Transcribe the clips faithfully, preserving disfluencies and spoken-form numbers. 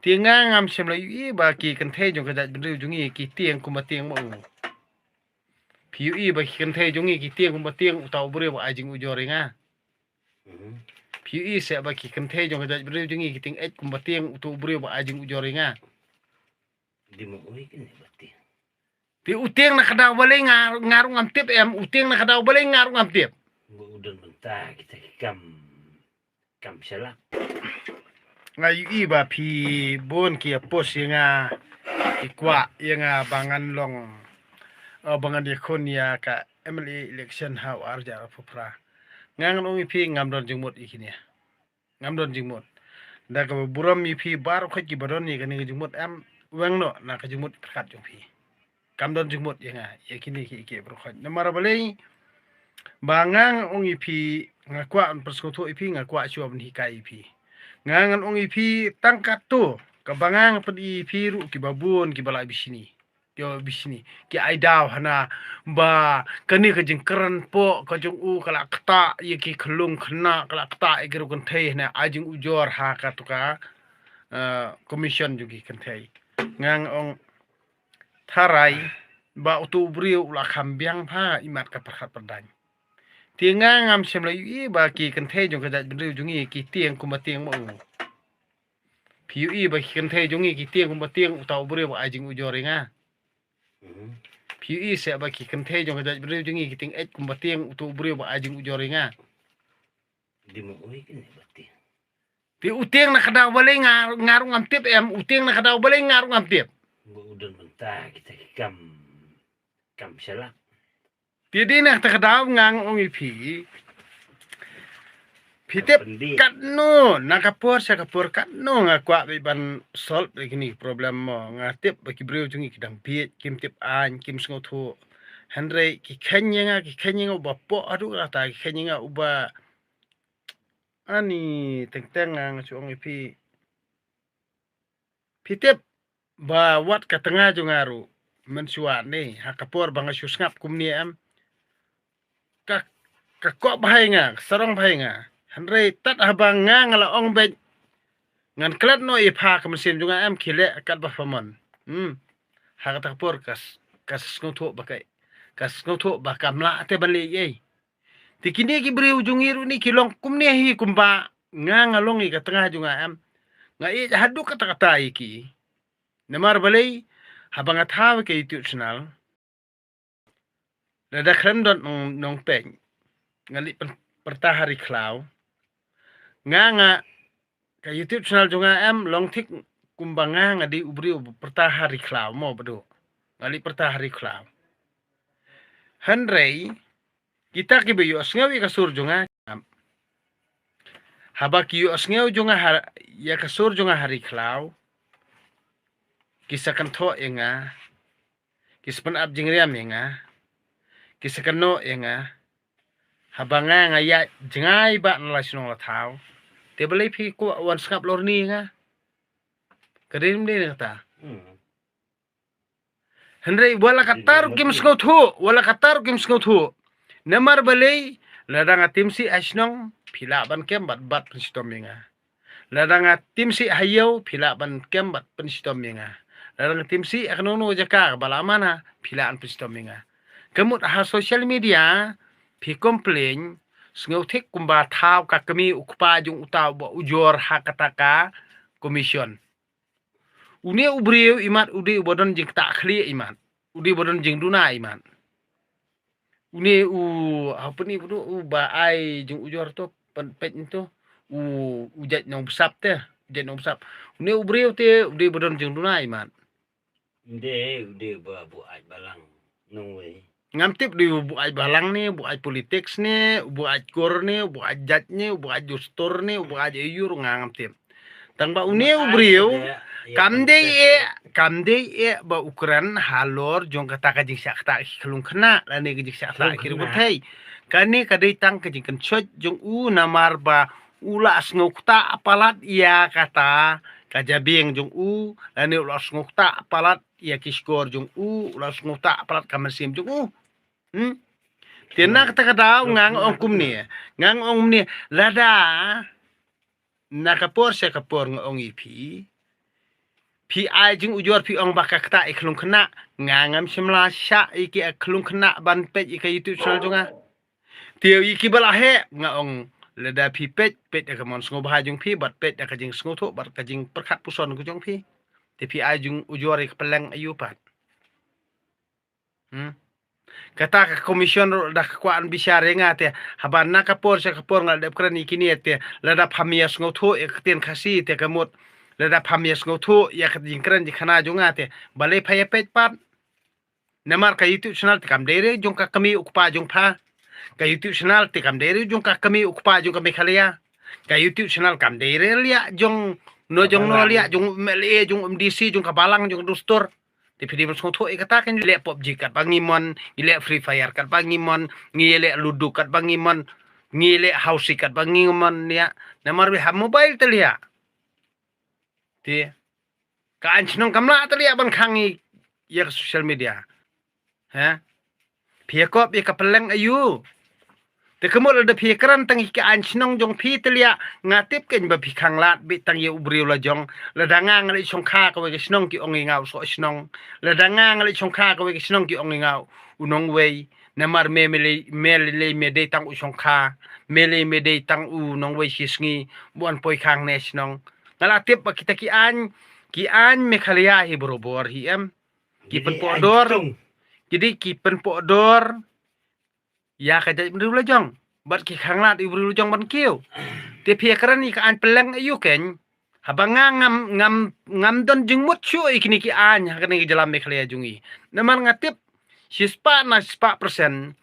Ïa nga ngam shym la ïohi ba ki kynthei jong ka jaitbynriew jong ngi ki tieng kumba tieng ma u. Phi ïohi ba ki kynthei jong ngi ki tieng kumba tieng uta u briew ba ai jingujor ïa nga? Phi ïohi seh ba ki kynthei jong ka jaitbynriew jong ngi ki tieng eh kumba tieng uta u briew ba ai jingujor ïa nga? Di ma oi kine ba tieng. Te u tieng na ka daw balei nga, nga ruh ngam tip em, u tieng na ka daw balei nga ruh ngam tip. Ba u don bynta kita ki kam, kam shalak. Nga ïohi ba phi bun ki ïa post ïa nga, ki kwah ïa nga ba ngan long, eh, ba ngan ïakhun ïa ka M L A election ha u ar hajar arphew phra. Nga ngan ong ïa phi ngam don jingmut ïa kine. Ngam don jingmut. Da kaba burom ïa phi baroh khoit kiba don ïa kane ka jingmut em, weng noh na ka jingmut pyrkhat jong phi. Kam don jingmut ïa nga ïa kine ki, ki baroh khoit. Namar balei? Ba nga ngan ong ïa phi, nga kwah ban pynsngewthuh ïa phi, nga kwah shuwa ban hikai ïa phi. Nga ngan ong ïa phi tang katto kaba nga ngan pyni ïa phi ruh kiba bun kiba la bishni. Ïa bishni ki ai daw hana ba kane ka jingkren poh ka jong u ka la ktah ïa ki khyllung khynnah, ka la ktah ïa ki ruh kynthei hana ai jingujor ha katu ka, eh, commission jong ki kynthei. Nga ngan ong tharai ba utu u briew u la kham biang ha imat ka pyrkhat pyrdaiñ. Te nga ngam shym la ïohi ba ki kynthei jong ka jaitbynriew jong ngi ki tieng kumba tieng ma u. Phi ïohi ba ki kynthei jong ngi ki tieng kumba tieng uta u briew ba ai jingujor ïa nga? Phi ïohi seh ba ki kynthei jong ka jaitbynriew jong ngi ki tieng eh kumba tieng uta u briew ba ai jingujor ïa nga? Di ma oi kine ba tieng. Te u tieng na ka daw balei nga, nga ruh ngam tip em, u tieng na ka daw balei nga ruh ngam tip. Ba u don bynta kita ki kam, kam shalak. Te dei na kata ka daw nga ngan ong ïa phi. Phi tip katno na ka por sha ka por katno nga kwah beit ban solve ïa kine ki problem mo. Nga tip ba ki briew jong ngi ki dang bieit, kim tip aiñ, kim sngewthuh. Hynrei ki kheiñ ïa nga, ki kheiñ ïa nga uba poh haduh katta, ki kheiñ ïa nga uba ani teng teng nga, nga shu ong ïa phi. Phi tip ba wat ka tnga jong nga ruh mynshuwa ne ha ka por ba nga shu sngap kumne em, ka, ka kok bha ïa nga, ka sarong bha ïa nga. Hynrei tad haba nga, nga la ong beit ngan klet noh ïa pha ka mynsiem jong nga em, ki leh katba pha mon. Hmm. Ha kata ka por ka s-, ka sngewthuh ba ka, ka sngewthuh ba kam lah te ban leh ei. Te kine ki briew jong ngi ruh ni ki long kumne hi kumba nga, nga long ïa ka tnga jong nga em. Nga ïeit haduh katta katta ïa ki. Namar balei? Haba nga thaw ïa ka YouTube channel, lada khlem don nong, nongpeit, nga leit pyn-, pyrta ha ri khlaw. Nga, nga, ka YouTube channel jong nga em long thik kumba nga, nga dei u briew ba pyrta ha ri khlaw mo, bad nga leit pyrta ha ri khlaw. Hynrei kita kiba ïohsngew ïa ka sur jong nga, haba ki ïohsngew jong nga ha, ïa ka sur jong nga ha ri khlaw, ki sa kynthoh ïa nga, ki sa pynap jingriam ïa nga, ki sa kynnoh ïa nga. Haba nga, nga ïaid jngai bad na la shnong la thaw, te balei phi kwah wan sngap lorni ïa nga? Ka dei ym dei na kata. Hmm. Hynrei wat la katta ruh kim sngewthuh, wat la katta ruh kim sngewthuh. Namar balei? Lada nga tim sih ha shnong, phi lah ban kem bad, bad pynshitom ïa nga. Lada nga tim sih ha ïew, phi lah ban kem bad pynshitom ïa nga. Lada nga tim sih ha kano kano jaka ba la mana, phi lah ban pynshitom ïa nga. Ka mut ha social media phi complain, sngewthuh kumba thaw ka kmie u kpa jong uta uba ujor ha kata ka commission. Une u briew imat u dei uba don jingktah khlieh imat. U dei uba don jingduna imat. Une u, ha, pynïap u, uba ai jingujor to, pyn-, peit to. U, u jait nongbsap te, u jait nongbsap. Une u briew te u dei uba don jingduna imat. Ym dei, u dei uba buaid balang. Nongwei. Ngam tip dei u buaid balang ne, buaid politics ne, u buaid kur ne, u buaid jait ne, u buaid dustur ne, u buaid aiur, nga ngam tip. Tang ba une u briew, kam dei eh, kam dei eh ba u kren halor jong kata ka jingshah ktah ki khyllung khynnah, lane ka jingshah ktah ki ruh kynthei. Kane ka dei tang ka jingkynshoh jong u namar ba u la sngewktah palat ïa kata ka jabieng jong u, lane u la sngewktah palat ïa ki shkor jong u, u la sngewktah palat ka mynsiem jong u. Hmm? Te na kata ka daw nga ong kumne, nga ong kumne, lada na ka por sha ka por nga ong ïa phi, Phi ai jingujor, phi ong ba ka kata i khlung khynnah. Nga ngam shim la shah i ki a khlung khynnah ban peit i ka YouTube channel jong nga. Te i ki ba la heh, nga ong lada phi peit, peit da ka mon sngewbha jong phi, bad peit da ka jingsngewthuh, bad ka jingpyrkhat puson ka jong phi. Te phi ai jingujor i ka pylleng aïu pat. Hmm. Kata ka commission ruh da ka kwah ban bishar ïa nga te. Haba na ka por sha ka por nga la dep kren ïa kine te. Lada pham ïa sngewthuh ïa ka ktien Khasi te ka mut. Lada pham ïa sngewthuh ïa ka jingkren jingkhana jong nga te. Balei pha ïa peit pat. Namar ka YouTube channel te kam dei re jong ka kmie u kpa jong pha. Ka YouTube channel te kam dei re jong ka kmie u kpa jong ka Meghalaya. Ka YouTube channel kam dei re liah jong no jong no, liah jong M L A, jong M D C, jong ka balang, jong ka dustur. Te phi dei ban sngewthuh ïa kata, kan ngi leh PUBG katba ngi mon, ngi leh Free Fire katba ngi mon, ngi leh Ludo katba ngi mon, ngi leh Housie katba ngi mon ïa. Namar ba ha mobile te liah. Te ka aiñ shnong kam lah te liah ban khang ïa ka social media. Ha? Phi ïa kop ïa ka pylleng aïu. Te ka mut lada phi ïa kren tang ïa ka aiñ shnong jong phi te liah, nga tip kein ba phi khanglad beit tang ïa u briew la jong. Lada nga nga leit shongkha kawei ka shnong ki ong ïa nga u soh shnong. Lada nga nga leit shongkha kawei ka shnong ki ong ïa nga u nongwei. Namar me, me lei, me lei, me dei tang u shongkha. Me lei, me dei tang u nongwei shi sngi. Bun poi khang ne shnong. Nga la tip ba kita ki aiñ, ki aiñ Meghalaya hi barobor hi em. Ki pynpoh dor. Ki dei ki pynpoh dor ïa ka jaitbynriew la jong. Bad ki khanglad ïa u briew la jong ban kiew. Te phi ïa kren ïa ka aiñ pylleng aïu kein. Haba nga ngam, ngam, ngam don jingmut shuh ïa kine ki aiñ ha kane ka jylla Meghalaya jong ngi. Namar nga tip shispah na shispah persen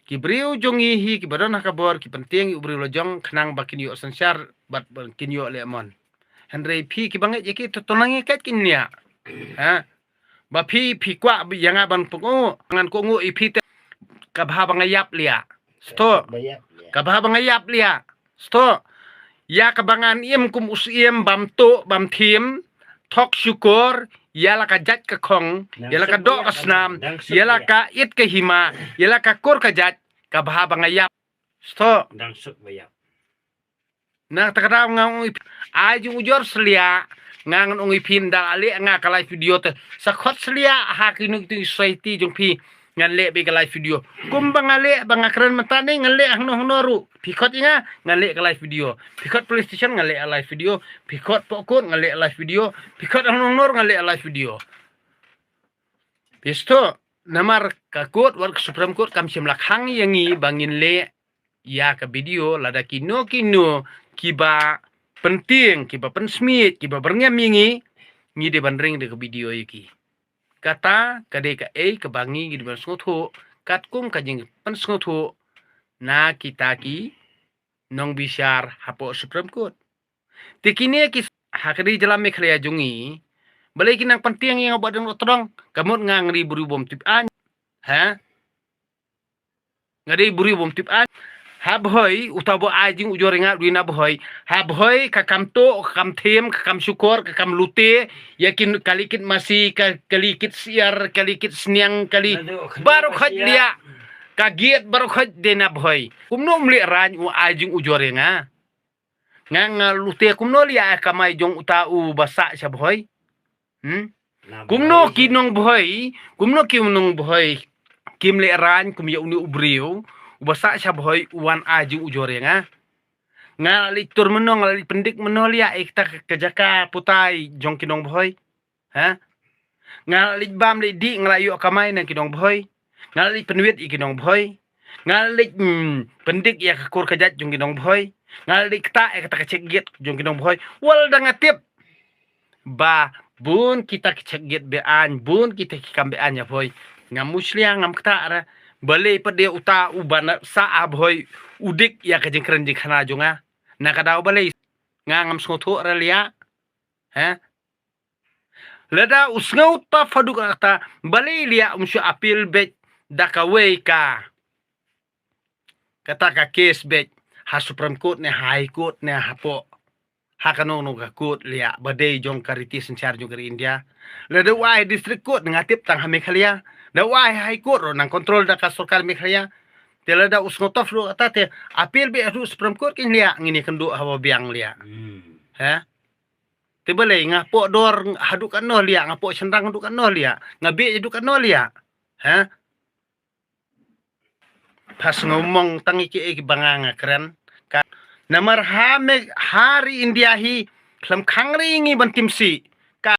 ki briew jong ngi hi kiba don ha ka bor ki pyntieng ïa u briew la jong khnang ba kin ïoh synshar bad ba kin ïoh leh mon. Hynrei phi kiba ngeit ïa ki to, to nang ïa kait kin nia. Ha? Ba phi, phi kwah ïa nga ban pynguh, ngan kohnguh ïa phi te. Ka bha ba nga ïap liah. Sngewthuh. Ka bha ba nga ïap liah. Sngewthuh. Ïa kaba ngan im kum u syiem bam tuh bam thiem. Thok shukor ïa la ka jait ka khong, ïa la ka doh ka snam, ïa la ka it ka hima, ïa la ka kur ka jait. Ka bha ba nga ïap. Sngewthuh. Dang suk ba ïap. Na kata ka daw nga ong ïa phi, ai jingujor sliah. Nga ngan ong ïa phi nda leh nga ka live video te. Sa khot sliah ha kino kino society jong phi ngan leh beit ka live video. Kumba nga leh ba nga kren mynta ne ngan leh hangno hangno ruh. Phi khot ïa nga ngan leh ka live video. Phi khot police station ngan leh live video. Phi khot pohkut ngan leh live video. Phi khot hangno hangno ruh ngan leh live video. Phi sngewthuh namar ka court wat ka Supreme Court kam shym la khang ïa ngi ba ngin leh ïa ka video, lada kino kino kiba pyntieng, kiba pynsmiej, kiba byrngem ïa ngi, ngi dei ban ring da ka video ïa ki. Kata ka dei kaei kaba ngi, ngi dei ban sngewthuh katkum ka jingpynsngewthuh na kita ki nongbishar hapoh Supreme Court. Te kine ki ha ka dei jylla Meghalaya jong ngi. Balei ki nang pyntieng ïa nga ba dang tdong, ka mut nga nga dei briew bym tip aiñ. Ha? Nga dei briew bym tip aiñ. Ha Bhoi, uta ba ai jingujor ïa nga u dei na Bhoi. Ha Bhoi ka kam tuh, ka kam thiem, ka kam shukor, ka kam lute, ïa ki kali kit masi, ka kali kit syiar, kali kit sniang, kali baroh khoit liah. Ka giat baroh khoit dei na Bhoi. Kumno um leh raiñ u ai jingujor ïa nga. Nga nga lute kumno liah ïa ka kamai jong uta u ba sah sha Bhoi. Hmm? Kumno ki nong Bhoi, kumno ki nong Bhoi kim leh raiñ kum ïa une u briew u ba sah sha Bhoi u wan ai jingujor ïa nga. Nga la leit tur mynno, nga la leit pyndik mynno liah ïa kita ka jaka putai jong ki nong Bhoi. Ha? Nga la leit bam leit dih, nga la ïoh kamai na ki nong Bhoi. Nga la leit pynwit ïa ki nong Bhoi. Nga la leit, mm, pyndik ïa ka kur ka jait jong ki nong Bhoi. Nga la leit ktah ïa kata ka check gate jong ki nong Bhoi. Wat la dang nga tip ba bun kita ki check gate be-aiñ, bun kita ki kam be-aiñ ïa Bhoi. Ngam mushlia, ngam ktah re. Balei pat de uta u ba na sah ha Bhoi u dik ïa ka jingkren jingkhana jong nga. Na ka daw balei nga ngam sngewthuh re liah. Ha? Lada u sngewthuh haduh katta, balei liah um shu appeal beit da kawei ka, kata ka case beit ha Supreme Court ne High Court ne hapoh ha kano kano ka court liah ba dei jong ka riti synshar jong ka ri India. Lada u ai District Court nga tip tang ha Meghalaya. Da u ai High Court ruh nang control da ka sorkar Meghalaya. Te lada u sngewthuh ruh kata te appeal beit haduh Supreme Court kin liah, ngin ïakynduh haba biang liah. Hmm. Ha? Te balei nga poh dor haduh katno liah, nga poh shynrang haduh katno liah, nga bieit haduh katno liah. Ha? Phas ngomong tang ïa kiei kiba nga nga kren. Ka namar ha me ha ri India hi khlem khang ri ngi ban tim si.